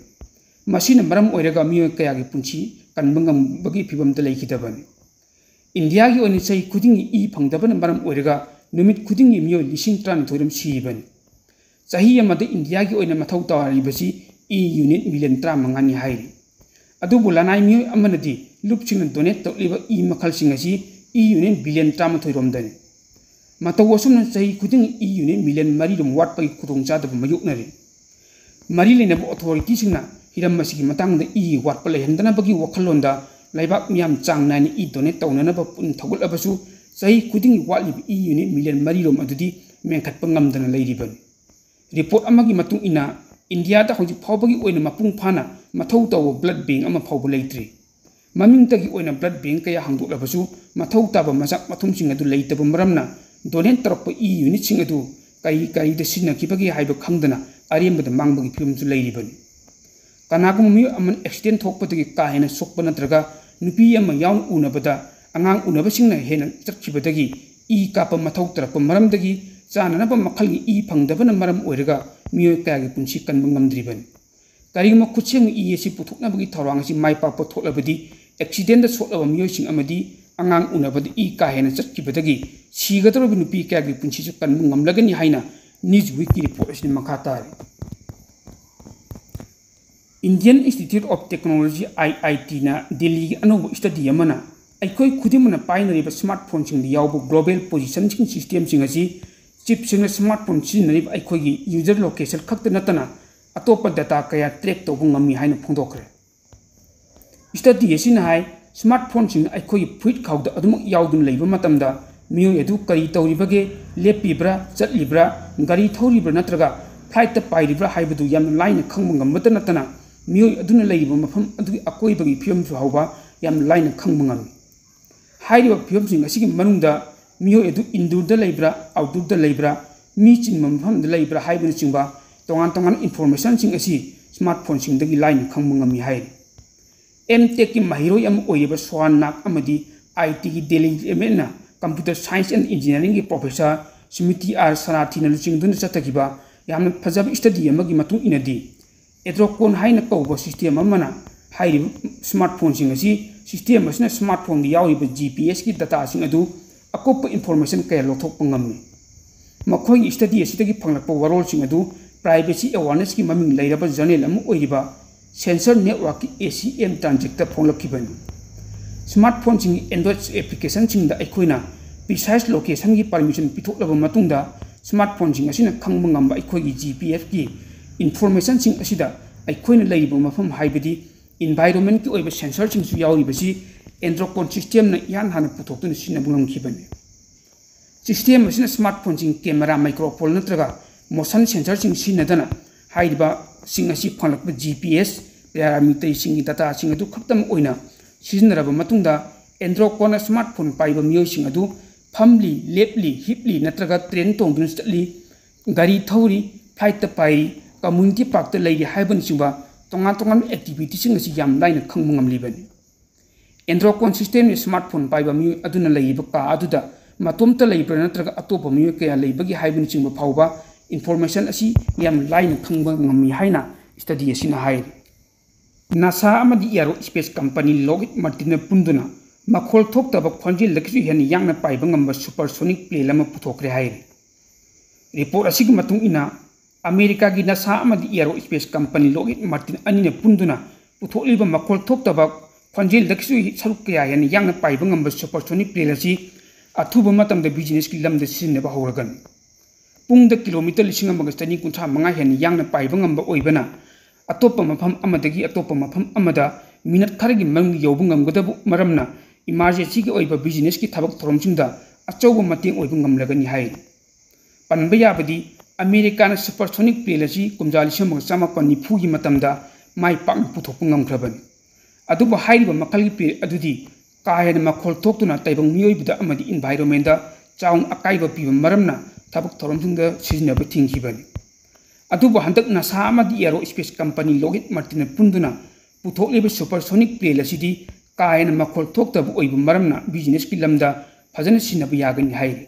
ꯃꯁꯤꯅ ꯃꯔꯝ ꯑꯣꯏꯔꯒ ꯃꯤꯑꯣꯏ ꯀꯌꯥꯒꯤ ꯄꯨꯟꯁꯤ ꯀꯟꯕ ꯉꯝꯕꯒꯤ ꯐꯤꯚꯝꯗ ꯂꯩꯈꯤꯗꯕꯅꯤ꯫ ꯏꯟꯗꯤꯌꯥꯒꯤ ꯑꯣꯏꯅ ꯆꯍꯤ ꯈꯨꯗꯤꯡꯒꯤ ꯏ ꯐꯪꯗꯕꯅ ꯃꯔꯝ ꯑꯣꯏꯔꯒ ꯅꯨꯃꯤꯠ ꯈꯨꯗꯤꯡꯒꯤ ꯃꯤꯑꯣꯏ ꯂꯤꯁꯤꯡ ꯇꯔꯥꯅꯤꯊꯣꯏ ꯔꯣꯝ ꯁꯤꯔꯤꯕꯅꯤ꯫ ꯆꯍꯤ ꯑꯃꯗ ꯏꯟꯗꯤꯌꯥꯒꯤ ꯑꯣꯏꯅ ꯃꯊꯧ ꯇꯥꯔꯤꯕꯁꯤ ꯏ unit million ꯇꯔꯥꯃꯉꯥꯅꯤ ꯍꯥꯏꯔꯤ꯫ ꯑꯗꯨꯕꯨ ꯂꯅꯥꯏ ꯃꯤꯑꯣꯏ ꯑꯃꯅꯗꯤ ꯂꯨꯞꯁꯤꯡꯅ donate ꯇꯧꯂꯤꯕ ꯏ ꯃꯈꯜꯁꯤꯡ ꯑꯁꯤ ꯏ unit billion ꯇꯔꯥꯃꯥꯊꯣꯏ ꯔꯣꯝꯗꯅꯤ꯫ ꯃꯇꯧ ꯑꯁꯨꯝꯅ ꯆꯍꯤ ꯈꯨꯗꯤꯡꯒꯤ ꯏ unit million ꯃꯔꯤ ꯔꯣꯝ ꯋꯥꯠꯄꯒꯤ ꯈꯨꯗꯣꯡꯆꯥꯗꯕ ꯃꯥꯌꯣꯛꯅꯔꯤ꯫ ꯃꯔꯤ ꯂꯩꯅꯕ authorityꯁꯤꯡꯅ ꯍꯤꯔꯝ ꯑꯁꯤꯒꯤ ꯃꯇꯥꯡꯗ ꯏꯒꯤ ꯋꯥꯠꯄ ꯂꯩꯍꯟꯗꯅꯕꯒꯤ ꯋꯥꯈꯜꯂꯣꯟꯗ ꯂꯩꯕꯥꯛ ꯃꯤꯌꯥꯝ ꯆꯥꯡ ꯅꯥꯏꯅ ꯏ donate ꯇꯧꯅꯅꯕ ꯄꯨꯛꯅꯤꯡ ꯊꯧꯒꯠꯂꯕꯁꯨ ꯆꯍꯤ ꯈꯨꯗꯤꯡꯒꯤ ꯋꯥꯠꯂꯤꯕ ꯏ unit million ꯃꯔꯤ ꯔꯣꯝ ꯑꯗꯨꯗꯤ ꯃꯦꯟꯈꯠꯄ ꯉꯝꯗꯅ ꯂꯩꯔꯤꯕꯅꯤ꯫ Report ꯑꯃꯒꯤ ꯃꯇꯨꯡ ꯏꯟꯅ ꯏꯟꯗꯤꯌꯥꯗ ꯍꯧꯖꯤꯛ ꯐꯥꯎꯕꯒꯤ ꯑꯣꯏꯅ ꯃꯄꯨꯡ ꯐꯥꯅ ꯃꯊꯧ ꯇꯧꯕ blood bank ꯑꯃ ꯐꯥꯎꯕ ꯂꯩꯇ꯭ꯔꯤ꯫ ꯃꯃꯤꯡꯇꯒꯤ ꯑꯣꯏꯅ blood bank ꯀꯌꯥ ꯍꯥꯡꯗꯣꯛꯂꯕꯁꯨ ꯃꯊꯧ ꯇꯥꯕ ꯃꯆꯥꯛ ꯃꯊꯨꯝꯁꯤꯡ ꯑꯗꯨ ꯂꯩꯇꯕ ꯃꯔꯝꯅ donate ꯇꯧꯔꯛꯄ ꯏ unitꯁꯤꯡ ꯑꯗꯨ ꯀꯔꯤ ꯀꯔꯤꯗ ꯁꯤꯖꯤꯟꯅꯈꯤꯕꯒꯦ ꯍꯥꯏꯕ ꯈꯪꯗꯅ ꯑꯔꯦꯝꯕꯗ ꯃꯥꯡꯕꯒꯤ ꯐꯤꯕꯝꯁꯨ ꯂꯩꯔꯤꯕꯅꯤ꯫ ꯀꯅꯥꯒꯨꯝꯕ ꯃꯤꯑꯣꯏ ꯑꯃꯅ accident ꯊꯣꯛꯄꯗꯒꯤ ꯀꯥ ꯍꯦꯟꯅ ꯁꯣꯛꯄ ꯅꯠꯇ꯭ꯔꯒ ꯅꯨꯄꯤ ꯑꯃ ꯌꯥꯎꯅ ꯎꯅꯕꯗ ꯑꯉꯥꯡ ꯎꯅꯕꯁꯤꯡꯅ ꯍꯦꯟꯅ ꯆꯠꯈꯤꯕꯗꯒꯤ ꯏ ꯀꯥꯞꯄ ꯃꯊꯧ ꯇꯥꯔꯛꯄ ꯃꯔꯝꯗꯒꯤ ꯆꯥꯅꯅꯕ ꯃꯈꯜꯒꯤ ꯏ ꯐꯪꯗꯕꯅ ꯃꯔꯝ ꯑꯣꯏꯔꯒ ꯃꯤꯑꯣꯏ ꯀꯌꯥꯒꯤ ꯄꯨꯟꯁꯤ ꯀꯟꯕ ꯉꯝꯗ꯭ꯔꯤꯕꯅꯤ꯫ ꯀꯔꯤꯒꯨꯝꯕ ꯈꯨꯠꯁꯦꯝꯒꯤ ꯏ ꯑꯁꯤ ꯄꯨꯊꯣꯛꯅꯕꯒꯤ ꯊꯧꯔꯥꯡ ꯑꯁꯤ ꯃꯥꯏ ꯄꯥꯛꯄ ꯊꯣꯛꯂꯕꯗꯤ accidentꯗ ꯁꯣꯛꯂꯕ ꯃꯤꯑꯣꯏꯁꯤꯡ ꯑꯃꯗꯤ ꯑꯉꯥꯡ ꯎꯅꯕꯗ ꯏ ꯀꯥ ꯍꯦꯟꯅ ꯆꯠꯈꯤꯕꯗꯒꯤ ꯁꯤꯒꯗꯧꯔꯤꯕ ꯅꯨꯄꯤ ꯀꯌꯥꯒꯤ ꯄꯨꯟꯁꯤꯁꯨ ꯀꯟꯕ ꯉꯝꯂꯒꯅꯤ ꯍꯥꯏꯅ Newsweekꯀꯤ report ꯑꯁꯤꯅ ꯃꯈꯥ ꯇꯥꯔꯤ꯫ Indian Institute of Technology, I I T ꯅ ꯗꯤꯜꯂꯤꯒꯤ ꯑꯅꯧꯕ study ꯑꯃꯅ ꯑꯩꯈꯣꯏ ꯈꯨꯗꯤꯡꯃꯛꯅ ꯄꯥꯏꯅꯔꯤꯕ smartphone ꯁꯤꯡꯗ ꯌꯥꯎꯕ global positioning system ꯁꯤꯡ ꯑꯁꯤ chip ꯁꯤꯡꯅ smartphone ꯁꯤꯖꯤꯟꯅꯔꯤꯕ ꯑꯩꯈꯣꯏꯒꯤ user location ꯈꯛꯇ ꯅꯠꯇꯅ ꯑꯇꯣꯞꯄ data ꯀꯌꯥ track ꯇꯧꯕ ꯉꯝꯃꯤ ꯍꯥꯏꯅ ꯐꯣꯡꯗꯣꯛꯈ꯭ꯔꯦ꯫ Study ꯑꯁꯤꯅ ꯍꯥꯏ, smartphone ꯁꯤꯡꯅ ꯑꯩꯈꯣꯏꯒꯤ ꯐꯨꯔꯤꯠ ꯈꯥꯎꯗ ꯑꯗꯨꯃꯛ ꯌꯥꯎꯗꯨꯅ ꯂꯩꯕ ꯃꯇꯝꯗ ꯃꯤꯑꯣꯏ ꯑꯗꯨ ꯀꯔꯤ ꯇꯧꯔꯤꯕꯒꯦ, ꯂꯦꯞꯄꯤꯕ꯭ꯔꯥ, ꯆꯠꯂꯤꯕ꯭ꯔꯥ, ꯒꯥꯔꯤ ꯊꯧꯔꯤꯕ꯭ꯔꯥ ꯅꯠꯇ꯭ꯔꯒ flight ꯇ ꯄꯥꯏꯔꯤꯕ꯭ꯔꯥ ꯍꯥꯏꯕꯗꯨ ꯌꯥꯝꯅ ꯂꯥꯏꯅ ꯈꯪꯕ ꯉꯝꯕꯇ ꯅꯠꯇꯅ ꯃꯤꯑꯣꯏ ꯑꯗꯨꯅ ꯂꯩꯔꯤꯕ ꯃꯐꯝ ꯑꯗꯨꯒꯤ ꯑꯀꯣꯏꯕꯒꯤ ꯐꯤꯕꯝꯁꯨ ꯐꯥꯎꯕ ꯌꯥꯝꯅ ꯂꯥꯏꯅ ꯈꯪꯕ ꯉꯝꯃꯤ꯫ ꯍꯥꯏꯔꯤꯕ ꯐꯤꯕꯝꯁꯤꯡ ꯑꯁꯤꯒꯤ ꯃꯅꯨꯡꯗ ꯃꯤꯑꯣꯏ ꯑꯗꯨ indoor ꯗ ꯂꯩꯕ꯭ꯔꯥ, outdoor ꯗ ꯂꯩꯕ꯭ꯔꯥ, ꯃꯤ ꯆꯤꯟꯕ ꯃꯐꯝꯗ ꯂꯩꯕ꯭ꯔꯥ ꯍꯥꯏꯕꯅꯆꯤꯡꯕ ꯇꯣꯉꯥꯟ ꯇꯣꯉꯥꯟꯕ information ꯁꯤꯡ ꯑꯁꯤ smartphone ꯁꯤꯡꯗꯒꯤ ꯂꯥꯏꯅ ꯈꯪꯕ ꯉꯝꯃꯤ ꯍꯥꯏꯔꯤ꯫ M Tech ꯀꯤ ꯃꯍꯩꯔꯣꯏ ꯑꯃ ꯑꯣꯏꯔꯤꯕ ꯁꯣꯍꯥꯟ ꯅꯥꯒ ꯑꯃꯗꯤ I I T ꯒꯤ ꯗꯦꯜꯂꯤ ꯗꯤꯄꯥꯔꯠꯃꯦꯟꯅ computer science and engineering ꯒꯤ professor ꯁ꯭ꯃ꯭ꯔꯤꯇꯤ ꯑꯥꯔ ꯁꯥꯔꯊꯤꯅ ꯂꯨꯆꯤꯡꯗꯨꯅ ꯆꯠꯊꯈꯤꯕ ꯌꯥꯝꯅ ꯐꯖꯕ study ꯑꯃꯒꯤ ꯃꯇꯨꯡ ꯏꯟꯅꯗꯤ, Adrocon ꯍꯥꯏꯅ ꯀꯧꯕ system ꯑꯃꯅ ꯍꯥꯏꯔꯤꯕ smartphone ꯁꯤꯡ ꯑꯁꯤ, system ꯑꯁꯤꯅ smartphone ꯗ ꯌꯥꯎꯔꯤꯕ G P S ꯀꯤ data ꯁꯤꯡ ꯑꯗꯨ ꯑꯀꯨꯞꯄ information ꯀꯌꯥ ꯂꯧꯊꯣꯛꯄ ꯉꯝꯃꯤ꯫ ꯃꯈꯣꯏꯒꯤ study ꯑꯁꯤꯗꯒꯤ ꯐꯪꯂꯛꯄ ꯋꯥꯔꯣꯜꯁꯤꯡ ꯑꯗꯨ privacy awareness ꯀꯤ ꯃꯃꯤꯡ ꯂꯩꯔꯕ journal ꯑꯃ ꯑꯣꯏꯔꯤꯕ Sensor Network ꯀꯤ A C M Transect ꯇ ꯐꯣꯡꯂꯛꯈꯤꯕꯅꯤ꯫ Smartphone ꯁꯤꯡꯒꯤ Android application ꯁꯤꯡꯗ ꯑꯩꯈꯣꯏꯅ precise location ꯒꯤ permission ꯄꯤꯊꯣꯛꯂꯕ ꯃꯇꯨꯡꯗ, smartphone ꯁꯤꯡ ꯑꯁꯤꯅ ꯈꯪꯕ ꯉꯝꯕ ꯑꯩꯈꯣꯏꯒꯤ G P S ꯀꯤ information ꯁꯤꯡ ꯑꯁꯤꯗ ꯑꯩꯈꯣꯏꯅ ꯂꯩꯔꯤꯕ ꯃꯐꯝ, ꯍꯥꯏꯕꯗꯤ environment ꯀꯤ ꯑꯣꯏꯕ sensor ꯁꯤꯡꯁꯨ ꯌꯥꯎꯔꯤꯕꯁꯤ Adrocon system ꯅ ꯏꯍꯥꯟ ꯍꯥꯟꯅ ꯄꯨꯊꯣꯛꯇꯨꯅ ꯁꯤꯖꯤꯟꯅꯕ ꯉꯝꯈꯤꯕꯅꯤ꯫ System ꯑꯁꯤꯅ smartphone ꯁꯤꯡ camera, microphone ꯅꯠꯇ꯭ꯔꯒ motion sensor ꯁꯤꯡ ꯁꯤꯖꯤꯟꯅꯗꯅ ꯍꯥꯏꯔꯤꯕꯁꯤꯡ ꯑꯁꯤ ꯐꯪꯂꯛꯄ G P S parameter ꯁꯤꯡꯒꯤ data ꯁꯤꯡ ꯑꯗꯨ ꯈꯛꯇꯃꯛ ꯑꯣꯏꯅ ꯁꯤꯖꯤꯟꯅꯔꯕ ꯃꯇꯨꯡꯗ, Adrocon ꯅ smartphone ꯄꯥꯏꯕ ꯃꯤꯑꯣꯏꯁꯤꯡ ꯑꯗꯨ ꯐꯝꯂꯤ, ꯂꯦꯞꯂꯤ, ꯍꯤꯞꯂꯤ ꯅꯠꯇ꯭ꯔꯒ train ꯇꯣꯡꯗꯨꯅ ꯆꯠꯂꯤ, ꯒꯥꯔꯤ ꯊꯧꯔꯤ, flight ꯇ ꯄꯥꯏꯔꯤ, community park ꯇ ꯂꯩꯔꯤ ꯍꯥꯏꯕꯅꯆꯤꯡꯕ ꯇꯣꯉꯥꯟ ꯇꯣꯉꯥꯟꯕ activity ꯁꯤꯡ ꯑꯁꯤ ꯌꯥꯝ ꯂꯥꯏꯅ ꯈꯪꯕ ꯉꯝꯂꯤꯕꯅꯤ꯫ Adrocon system ꯅ smartphone ꯄꯥꯏꯕ ꯃꯤꯑꯣꯏ ꯑꯗꯨꯅ ꯂꯩꯔꯤꯕ ꯀꯥ ꯑꯗꯨꯗ ꯃꯇꯣꯝꯇ ꯂꯩꯕ꯭ꯔꯥ ꯅꯠꯇ꯭ꯔꯒ ꯑꯇꯣꯞꯄ ꯃꯤꯑꯣꯏ ꯀꯌꯥ ꯂꯩꯕꯒꯦ ꯍꯥꯏꯕꯅꯆꯤꯡꯕ ꯐꯥꯎꯕ information ꯑꯁꯤ ꯌꯥꯝ ꯂꯥꯏꯅ ꯈꯪꯕ ꯉꯝꯃꯤ ꯍꯥꯏꯅ study ꯑꯁꯤꯅ ꯍꯥꯏꯔꯤ꯫ NASA ꯑꯃꯗꯤ aerospace company Lockheed Martin ꯅ ꯄꯨꯟꯗꯨꯅ ꯃꯈꯣꯜ ꯊꯣꯛꯇꯕ ꯈꯣꯟꯖꯦꯜꯗꯒꯤꯁꯨ ꯍꯦꯟꯅ ꯌꯥꯡꯅ ꯄꯥꯏꯕ ꯉꯝꯕ supersonic plane ꯑꯃ ꯄꯨꯊꯣꯛꯈ꯭ꯔꯦ ꯍꯥꯏꯔꯤ꯫ Report ꯑꯁꯤꯒꯤ ꯃꯇꯨꯡ ꯏꯟꯅ, ꯑꯃꯦꯔꯤꯀꯥꯒꯤ ꯅꯥꯁꯥ ꯑꯃꯗꯤ ꯑꯦꯔꯣ ꯁ꯭ꯄꯦꯁ ꯀꯝꯄꯅꯤ ꯂꯣꯛꯍꯤꯗ ꯃꯥꯔꯇꯤꯟ ꯑꯅꯤꯅ ꯄꯨꯟꯗꯨꯅ ꯄꯨꯊꯣꯛꯂꯤꯕ ꯃꯈꯣꯜ ꯊꯣꯛꯇꯕ ꯈꯣꯟꯖꯦꯜꯗꯒꯤꯁꯨ ꯁꯔꯨꯛ ꯀꯌꯥ ꯍꯦꯟꯅ ꯌꯥꯡꯅ ꯄꯥꯏꯕ ꯉꯝꯕ ꯁꯨꯄꯔꯁꯣꯅꯤꯛ ꯄ꯭ꯂꯦꯟ ꯑꯁꯤ ꯑꯊꯨꯕ ꯃꯇꯝꯗ ꯕꯤꯖꯤꯅꯦꯁꯀꯤ ꯂꯝꯗ ꯁꯤꯖꯤꯟꯅꯕ ꯍꯧꯔꯒꯅꯤ꯫ ꯄꯨꯡꯗ ꯀꯤꯂꯣꯃꯤꯇꯔ ꯂꯤꯁꯤꯡ ꯑꯃꯒ ꯆꯅꯤ ꯀꯨꯟꯊ꯭ꯔꯥ ꯃꯉꯥ ꯍꯦꯟꯅ ꯌꯥꯡꯅ ꯄꯥꯏꯕ ꯉꯝꯕ ꯑꯣꯏꯕꯅ, ꯑꯇꯣꯞꯄ ꯃꯐꯝ ꯑꯃꯗꯒꯤ ꯑꯇꯣꯞꯄ ꯃꯐꯝ ꯑꯃꯗ ꯃꯤꯅꯠ ꯈꯔꯒꯤ ꯃꯅꯨꯡꯗ ꯌꯧꯕ ꯉꯝꯒꯗꯕ ꯃꯔꯝꯅ, ꯏꯃꯥꯔꯖꯦꯟꯁꯤꯒꯤ ꯑꯣꯏꯕ ꯕꯤꯖꯤꯅꯦꯁꯀꯤ ꯊꯕꯛ ꯊꯧꯔꯝꯁꯤꯡꯗ ꯑꯆꯧꯕ ꯃꯇꯦꯡ ꯑꯣꯏꯕ ꯉꯝꯂꯒꯅꯤ ꯍꯥꯏꯔꯤ꯫ ꯄꯟꯕ ꯌꯥꯕꯗꯤ, ꯑꯃꯦꯔꯤꯀꯥꯅ ꯁꯨꯄꯔꯁꯣꯅꯤꯛ ꯄ꯭ꯂꯦꯟ ꯑꯁꯤ ꯀꯨꯝꯖꯥ ꯂꯤꯁꯤꯡ ꯑꯃꯒ ꯆꯥꯃꯥꯄꯟ ꯅꯤꯐꯨꯒꯤ ꯃꯇꯝꯗ ꯃꯥꯏ ꯄꯥꯛꯅ ꯄꯨꯊꯣꯛꯄ ꯉꯝꯈ꯭ꯔꯕꯅꯤ꯫ ꯑꯗꯨꯕꯨ ꯍꯥꯏꯔꯤꯕ ꯃꯈꯜꯒꯤ ꯄ꯭ꯂꯦꯟ ꯑꯗꯨꯗꯤ ꯀꯥ ꯍꯦꯟꯅ ꯃꯈꯣꯜ ꯊꯣꯛꯇꯨꯅ ꯇꯥꯏꯕꯪ ꯃꯤꯑꯣꯏꯕꯗ ꯑꯃꯗꯤ ꯏꯟꯚꯥꯏꯔꯣꯟꯃꯦꯟꯗ ꯆꯥꯎꯅ ꯑꯀꯥꯏꯕ ꯄꯤꯕ ꯃꯔꯝꯅ ꯊꯕꯛ ꯊꯧꯔꯝꯁꯤꯡꯗ ꯁꯤꯖꯤꯟꯅꯕ ꯊꯤꯡꯈꯤꯕꯅꯤ꯫ ꯑꯗꯨꯕꯨ ꯍꯟꯗꯛ ꯅꯥꯁꯥ ꯑꯃꯗꯤ ꯑꯦꯔꯣ ꯁ꯭ꯄꯦꯁ ꯀꯝꯄꯅꯤ ꯂꯣꯛꯍꯤꯗ ꯃꯥꯔꯇꯤꯟꯅ ꯄꯨꯟꯗꯨꯅ ꯄꯨꯊꯣꯛꯂꯤꯕ ꯁꯨꯄꯔꯁꯣꯅꯤꯛ ꯄ꯭ꯂꯦꯟ ꯑꯁꯤꯗꯤ ꯀꯥ ꯍꯦꯟꯅ ꯃꯈꯣꯜ ꯊꯣꯛꯇꯕ ꯑꯣꯏꯕ ꯃꯔꯝꯅ ꯕꯤꯖꯤꯅꯦꯁꯀꯤ ꯂꯝꯗ ꯐꯖꯅ ꯁꯤꯖꯤꯟꯅꯕ ꯌꯥꯒꯅꯤ ꯍꯥꯏꯔꯤ꯫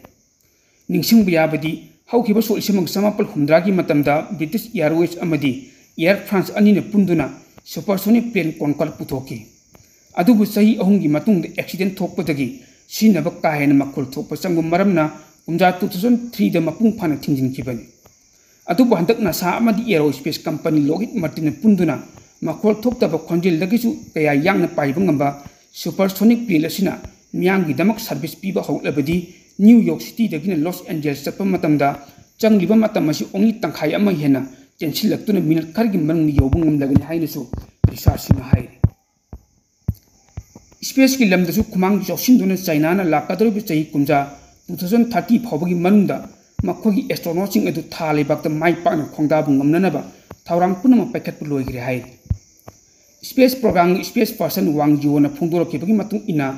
ꯅꯤꯡꯁꯤꯡꯕ ꯌꯥꯕꯗꯤ, ꯍꯧꯈꯤꯕ ꯁꯣꯛ ꯂꯤꯁꯤꯡ ꯑꯃꯒ ꯆꯥꯃꯥꯄꯜ ꯍꯨꯝꯗ꯭ꯔꯥꯒꯤ ꯃꯇꯝꯗ ꯕ꯭ꯔꯤꯇꯤꯁ ꯑꯦꯌꯔꯋꯦꯖ ꯑꯃꯗꯤ ꯑꯦꯌꯔ ꯐ꯭ꯔꯥꯟꯁ ꯑꯅꯤꯅ ꯄꯨꯟꯗꯨꯅ ꯁꯨꯄꯔꯁꯣꯅꯤꯛ ꯄ꯭ꯂꯦꯟ ꯀꯣꯟꯀꯣꯔꯗ ꯄꯨꯊꯣꯛꯈꯤ꯫ ꯑꯗꯨꯕꯨ ꯆꯍꯤ ꯑꯍꯨꯝꯒꯤ ꯃꯇꯨꯡꯗ ꯑꯦꯛꯁꯤꯗꯦꯟ ꯊꯣꯛꯄꯗꯒꯤ ꯁꯤꯖꯤꯟꯅꯕ ꯀꯥ ꯍꯦꯟꯅ ꯃꯈꯣꯜ ꯊꯣꯛꯄ ꯆꯪꯕ ꯃꯔꯝꯅ ꯀꯨꯝꯖꯥ two thousand three ꯗ ꯃꯄꯨꯡ ꯐꯥꯅ ꯊꯤꯡꯖꯤꯟꯈꯤꯕꯅꯤ꯫ ꯑꯗꯨꯕꯨ ꯍꯟꯗꯛ ꯅꯥꯁꯥ ꯑꯃꯗꯤ ꯑꯦꯔꯣ ꯁ꯭ꯄꯦꯁ ꯀꯝꯄꯅꯤ ꯂꯣꯛꯍꯤꯗ ꯃꯥꯔꯇꯤꯟꯅ ꯄꯨꯟꯗꯨꯅ ꯃꯈꯣꯜ ꯊꯣꯛꯇꯕ ꯈꯣꯟꯖꯦꯜꯗꯒꯤꯁꯨ ꯀꯌꯥ ꯌꯥꯡꯅ ꯄꯥꯏꯕ ꯉꯝꯕ ꯁꯨꯄꯔꯁꯣꯅꯤꯛ ꯄ꯭ꯂꯦꯟ ꯑꯁꯤꯅ ꯃꯤꯌꯥꯝꯒꯤꯗꯃꯛ ꯁꯔꯚꯤꯁ ꯄꯤꯕ ꯍꯧꯔꯛꯂꯕꯗꯤ, ꯅ꯭ꯌꯨ ꯌꯣꯔꯛ ꯁꯤꯇꯤꯗꯒꯤꯅ ꯂꯣꯁ ꯑꯦꯟꯖꯦꯜꯁ ꯆꯠꯄ ꯃꯇꯝꯗ ꯆꯪꯂꯤꯕ ꯃꯇꯝ ꯑꯁꯤ only ꯇꯪꯈꯥꯏ ꯑꯃ ꯍꯦꯟꯅ ꯆꯦꯟꯁꯤꯜꯂꯛꯇꯨꯅ ꯃꯤꯅꯠ ꯈꯔꯒꯤ ꯃꯅꯨꯡꯗ ꯌꯧꯕ ꯉꯝꯂꯒꯅꯤ ꯍꯥꯏꯅꯁꯨ ꯔꯤꯁꯥꯔꯆꯁꯤꯡꯅ ꯍꯥꯏꯔꯤ꯫ ꯁ꯭ꯄꯦꯁꯀꯤ ꯂꯝꯗꯁꯨ ꯈꯨꯃꯥꯡ ꯆꯥꯎꯁꯤꯟꯗꯨꯅ ꯆꯥꯏꯅꯥꯅ ꯂꯥꯛꯀꯗꯧꯔꯤꯕ ꯆꯍꯤ ꯀꯨꯝꯖꯥ two thousand thirty ꯐꯥꯎꯕꯒꯤ ꯃꯅꯨꯡꯗ ꯃꯈꯣꯏꯒꯤ ꯑꯦꯁꯇ꯭ꯔꯣꯅꯣꯠꯁꯤꯡ ꯑꯗꯨ ꯊꯥ ꯂꯩꯕꯥꯛꯇ ꯃꯥꯏ ꯄꯥꯛꯅ ꯈꯣꯡꯗꯥꯕ ꯉꯝꯅꯅꯕ ꯊꯧꯔꯥꯡ ꯄꯨꯝꯅꯃꯛ ꯄꯥꯏꯈꯠꯄ ꯂꯣꯏꯈ꯭ꯔꯦ ꯍꯥꯏꯔꯤ꯫ ꯁ꯭ꯄꯦꯁ ꯄ꯭ꯔꯣꯒ꯭ꯔꯥꯝꯒꯤ ꯁ꯭ꯄꯦꯁ ꯄꯔꯁꯟ ꯋꯥꯡ ꯖꯤꯑꯣꯅ ꯐꯣꯡꯗꯣꯔꯛꯈꯤꯕꯒꯤ ꯃꯇꯨꯡ ꯏꯟꯅ,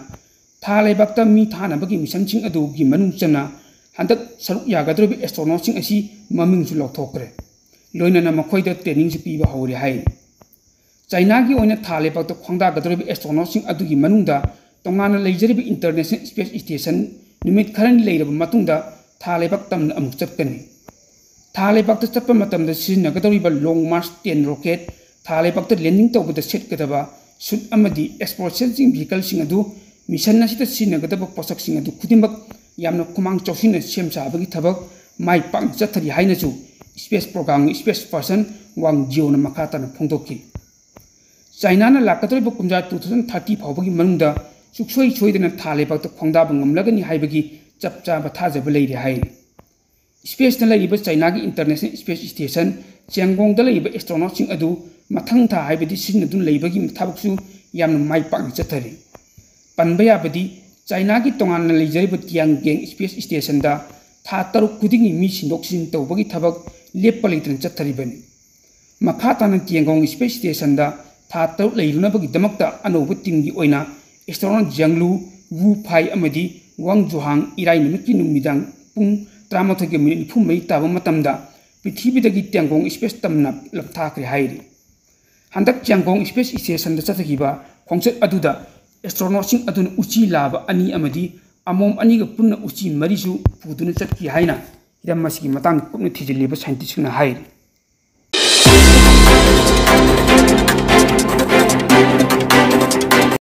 ꯊꯥ ꯂꯩꯕꯥꯛꯇ ꯃꯤ ꯊꯥꯅꯕꯒꯤ ꯃꯤꯁꯟꯁꯤꯡ ꯑꯗꯨꯒꯤ ꯃꯅꯨꯡ ꯆꯟꯅ ꯍꯟꯗꯛ ꯁꯔꯨꯛ ꯌꯥꯒꯗꯧꯔꯤꯕ ꯑꯦꯁꯇ꯭ꯔꯣꯅꯣꯠꯁꯤꯡ ꯑꯁꯤ ꯃꯃꯤꯡꯁꯨ ꯂꯥꯎꯊꯣꯛꯈ꯭ꯔꯦ꯫ ꯂꯣꯏꯅꯅ ꯃꯈꯣꯏꯗ ꯇ꯭ꯔꯦꯅꯤꯡꯁꯨ ꯄꯤꯕ ꯍꯧꯔꯦ ꯍꯥꯏꯔꯤ꯫ ꯆꯥꯏꯅꯥꯒꯤ ꯑꯣꯏꯅ ꯊꯥ ꯂꯩꯕꯥꯛꯇ ꯈꯣꯡꯗꯥꯒꯗꯧꯔꯤꯕ ꯑꯦꯁꯇ꯭ꯔꯣꯅꯣꯠꯁꯤꯡ ꯑꯗꯨꯒꯤ ꯃꯅꯨꯡꯗ ꯇꯣꯉꯥꯟꯅ ꯂꯩꯖꯔꯤꯕ ꯏꯟꯇꯔꯅꯦꯁꯅꯦꯜ ꯁ꯭ꯄꯦꯁ ꯁ꯭ꯇꯦꯁꯟ ꯅꯨꯃꯤꯠ ꯈꯔꯅꯤ ꯂꯩꯔꯕ ꯃꯇꯨꯡꯗ ꯊꯥ ꯂꯩꯕꯥꯛ ꯇꯝꯅ ꯑꯃꯨꯛ ꯆꯠꯀꯅꯤ꯫ ꯊꯥ ꯂꯩꯕꯥꯛꯇ ꯆꯠꯄ ꯃꯇꯝꯗ ꯁꯤꯖꯤꯟꯅꯒꯗꯧꯔꯤꯕ ꯂꯣꯡ ꯃꯥꯔꯁ ꯇꯦꯟ ꯔꯣꯀꯦꯠ, ꯊꯥ ꯂꯩꯕꯥꯛꯇ ꯂꯦꯟꯗꯤꯡ ꯇꯧꯕꯗ ꯁꯦꯠꯀꯗꯕ ꯁꯨꯠ ꯑꯃꯗꯤ ꯑꯦꯛꯁꯄ꯭ꯂꯣꯔꯦꯁꯟꯁꯤꯡ ꯚꯤꯍꯤꯀꯜꯁꯤꯡ ꯑꯗꯨ, ꯃꯤꯁꯟ ꯑꯁꯤꯗ ꯁꯤꯖꯤꯟꯅꯒꯗꯕ ꯄꯣꯠꯁꯛꯁꯤꯡ ꯑꯗꯨ ꯈꯨꯗꯤꯡꯃꯛ ꯌꯥꯝꯅ ꯈꯨꯃꯥꯡ ꯆꯥꯎꯁꯤꯟꯅ ꯁꯦꯝ ꯁꯥꯕꯒꯤ ꯊꯕꯛ ꯃꯥꯏ ꯄꯥꯛꯅ ꯆꯠꯊꯔꯤ ꯍꯥꯏꯅꯁꯨ ꯁ꯭ꯄꯦꯁ ꯄ꯭ꯔꯣꯒ꯭ꯔꯥꯝꯒꯤ ꯁ꯭ꯄꯦꯁ ꯄꯔꯁꯟ ꯋꯥꯡ ꯖꯤꯑꯣꯅ ꯃꯈꯥ ꯇꯥꯅ ꯐꯣꯡꯗꯣꯛꯈꯤ꯫ ꯆꯥꯏꯅꯥꯅ ꯂꯥꯛꯀꯗꯧꯔꯤꯕ ꯀꯨꯝꯖꯥ two thousand thirty ꯐꯥꯎꯕꯒꯤ ꯃꯅꯨꯡꯗ ꯁꯨꯛꯁꯣꯏ ꯁꯣꯏꯗꯅ ꯊꯥ ꯂꯩꯕꯥꯛꯇ ꯈꯣꯡꯗꯥꯕ ꯉꯝꯂꯒꯅꯤ ꯍꯥꯏꯕꯒꯤ ꯆꯞ ꯆꯥꯕ ꯊꯥꯖꯕ ꯂꯩꯔꯦ ꯍꯥꯏꯔꯤ꯫ ꯁ꯭ꯄꯦꯁꯇ ꯂꯩꯔꯤꯕ ꯆꯥꯏꯅꯥꯒꯤ ꯏꯟꯇꯔꯅꯦꯁꯅꯦꯜ ꯁ꯭ꯄꯦꯁ ꯁ꯭ꯇꯦꯁꯟ ꯆꯤꯌꯥꯡꯒꯣꯡꯗ ꯂꯩꯔꯤꯕ ꯑꯦꯁꯇ꯭ꯔꯣꯅꯣꯠꯁꯤꯡ ꯑꯗꯨ ꯃꯊꯪ ꯊꯥ, ꯍꯥꯏꯕꯗꯤ ꯁꯤꯖꯤꯟꯅꯗꯨꯅ ꯂꯩꯕꯒꯤ ꯊꯕꯛꯁꯨ ꯌꯥꯝꯅ ꯃꯥꯏ ꯄꯥꯛꯅ ꯆꯠꯊꯔꯤ꯫ ꯄꯟꯕ ꯌꯥꯕꯗꯤ, ꯆꯥꯏꯅꯥꯒꯤ ꯇꯣꯉꯥꯟꯅ ꯂꯩꯖꯔꯤꯕ ꯇꯤꯌꯥꯡꯒꯦꯡ ꯁ꯭ꯄꯦꯁ ꯁ꯭ꯇꯦꯁꯟꯗ ꯊꯥ ꯇꯔꯨꯛ ꯈꯨꯗꯤꯡꯒꯤ ꯃꯤ ꯁꯤꯟꯗꯣꯛ ꯁꯤꯟꯖꯤꯟ ꯇꯧꯕꯒꯤ ꯊꯕꯛ ꯂꯦꯞꯄ ꯂꯩꯇꯅ ꯆꯠꯊꯔꯤꯕꯅꯤ꯫ ꯃꯈꯥ ꯇꯥꯅ ꯇꯤꯌꯥꯡꯒꯣꯡ ꯁ꯭ꯄꯦꯁ ꯁ꯭ꯇꯦꯁꯟꯗ ꯊꯥ ꯇꯔꯨꯛ ꯂꯩꯔꯨꯅꯕꯒꯤꯗꯃꯛꯇ ꯑꯅꯧꯕ ꯇꯤꯝꯒꯤ ꯑꯣꯏꯅ ꯑꯦꯁꯇ꯭ꯔꯣꯅꯣꯠ ꯖꯤꯌꯥꯡꯂꯨ, ꯋꯨ ꯐꯥꯏ ꯑꯃꯗꯤ ꯋꯥꯡ ꯖꯨꯍꯥꯡ ꯏꯔꯥꯏ ꯅꯨꯃꯤꯠꯀꯤ ꯅꯨꯃꯤꯗꯥꯡ ꯄꯨꯡ ꯇꯔꯥꯃꯥꯊꯣꯏꯒ ꯃꯤꯅꯤꯠ ꯅꯤꯐꯨ ꯃꯔꯤ ꯇꯥꯕ ꯃꯇꯝꯗ ꯄ꯭ꯔꯤꯊꯤꯕꯤꯗꯒꯤ ꯇꯤꯌꯥꯡꯒꯣꯡ ꯁ꯭ꯄꯦꯁ ꯇꯝꯅ ꯂꯥꯞꯊꯥꯈ꯭ꯔꯦ ꯍꯥꯏꯔꯤ꯫ ꯍꯟꯗꯛ ꯆꯤꯌꯥꯡꯒꯣꯡ ꯁ꯭ꯄꯦꯁ ꯁ꯭ꯇꯦꯁꯟꯗ ꯆꯠꯊꯈꯤꯕ ꯈꯣꯡꯆꯠ ꯑꯗꯨꯗ ꯑꯦꯁꯇ꯭ꯔꯣꯅꯣꯠꯁꯤꯡ ꯑꯗꯨꯅ ꯎꯆꯤ ꯂꯥꯕ ꯑꯅꯤ ꯑꯃꯗꯤ ꯑꯃꯣꯝ ꯑꯅꯤꯒ ꯄꯨꯟꯅ ꯎꯆꯤ ꯃꯔꯤꯁꯨ ꯄꯨꯗꯨꯅ ꯆꯠꯈꯤ ꯍꯥꯏꯅ ꯍꯤꯔꯝ ꯑꯁꯤꯒꯤ ꯃꯇꯥꯡꯗ ꯀꯨꯞꯅ ꯊꯤꯖꯤꯜꯂꯤꯕ ꯁꯥꯏꯟꯇꯤꯁꯁꯤꯡꯅ ꯍꯥꯏꯔꯤ꯫